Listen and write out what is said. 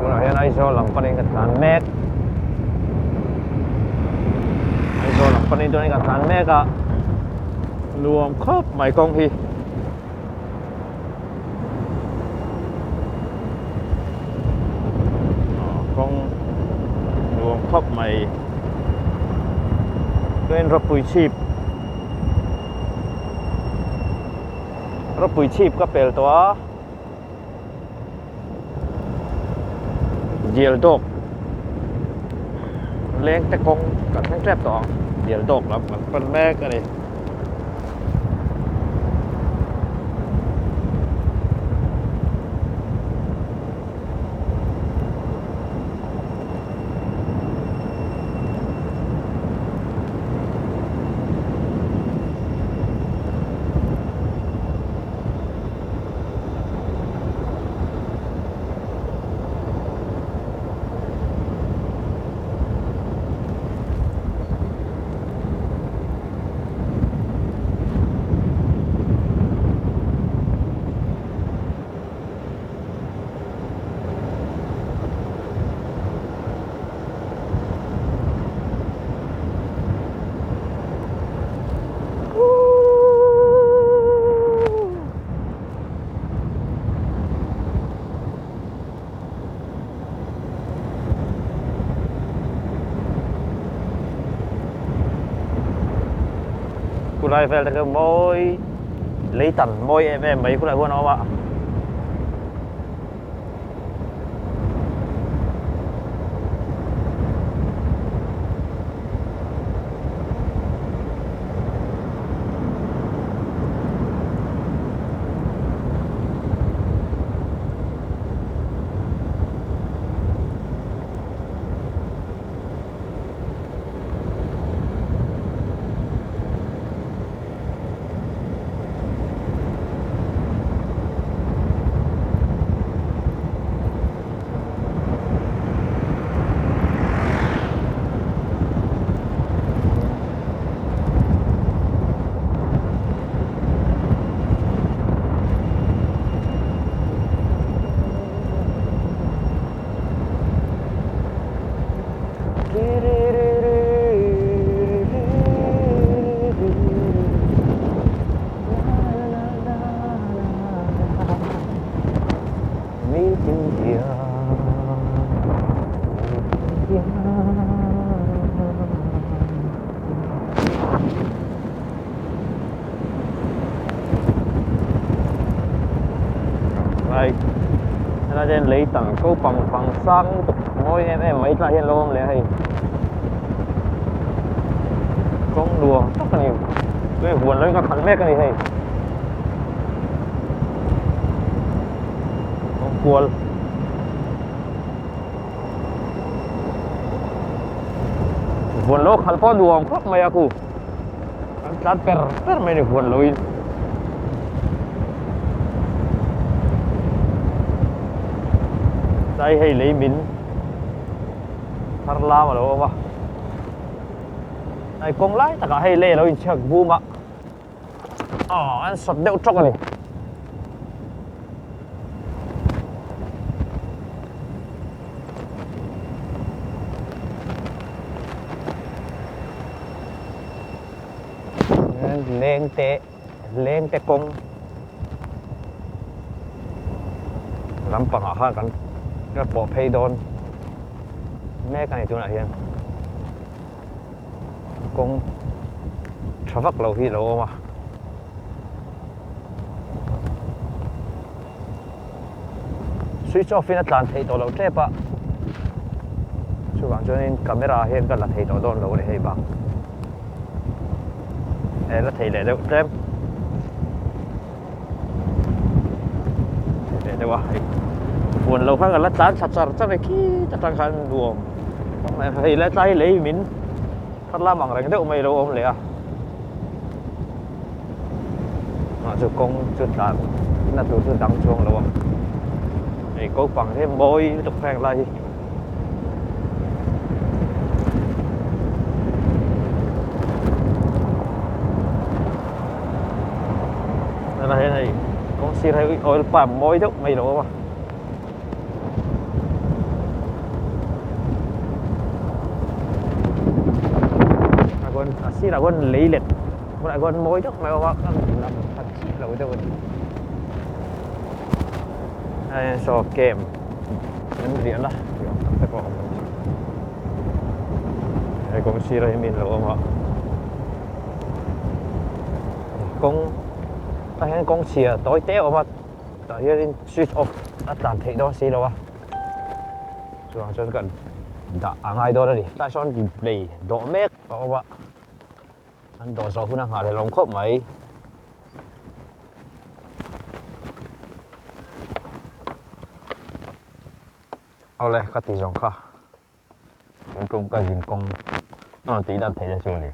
Tunah hian Aizawl lam panin ka tlan mek. Aizawl lam panin chuanin ka tlan mek a, nuam khawp mai kawng hi. Kawng nuam khawp mai. Chuanin rawpui chhip rawpui chhip ka pel tawh a. Dial dawk leng te kawng kan thleng tep tawh ang dial dawk lam kan pan mek a ni. Khulai vel te kha mawi lei tan mawi em em mai khulai huan a awm a. Helai hian lei tang ko pang pang sang lutuk mawi em em mai tlaiah hian lo awm leh a hei kawng nuam tak a ni tui huan lo in ka khalh mek a ni hei. Kual Huan lo khalh pawh nuam khawp mai a ku an tlan per per mai a ni huan lo in tlai hei lei min thar lam a lo awm a hei kawng lai takah hei lei a lo inchhiak bum a. Aw an sawt deuh tawk a ni. Leng te leng te kawng lampangah khan kan kan pawh phei dawn mek a ni tunah hian. Kawng tha vak lo hi a lo awm a. Switch off in a tlan theih tawh loh tep a, chuvang chuanin camera hian ka la thei tawh dawn lo a ni hei bak. E la thei leh deuh tlem. Thei leh deuh a hei. Buan lo khan ka la tlan thla char char e khi ta tang khan nuam. Hei lai tlai lei min thar lam ang reng deuh mai lo awm leh a. Mah chu kawng chu tlan na tur chu dang chuang lo a. Hei ko pang hi mawi lutuk heng lai hi. Đây là hei kawng sir hei oil palm mawi deuh mai lo awm a. sirah khuan lei let hmunah khuan mawi deuh mai a awm a ka lam pha chiah lo deuh a ni. Hei saw camp an riah la tih awm tak te pawh a awm bawk a hei kawng sirah hian mi an lo awm a kawng tah hian kawng chhia tawi te a awm a tah hianin switch off a tlan theih dawn si lo a chuvang chuan kan dah a ngai dawn a ni tlai sawn lei dawh mek a awm a an dawh zawh hun a nghah leh lawm khawp mai. Awle ka ti zawng kha tun tum ka zin kawng a rawn tih dan theih na chu a ni.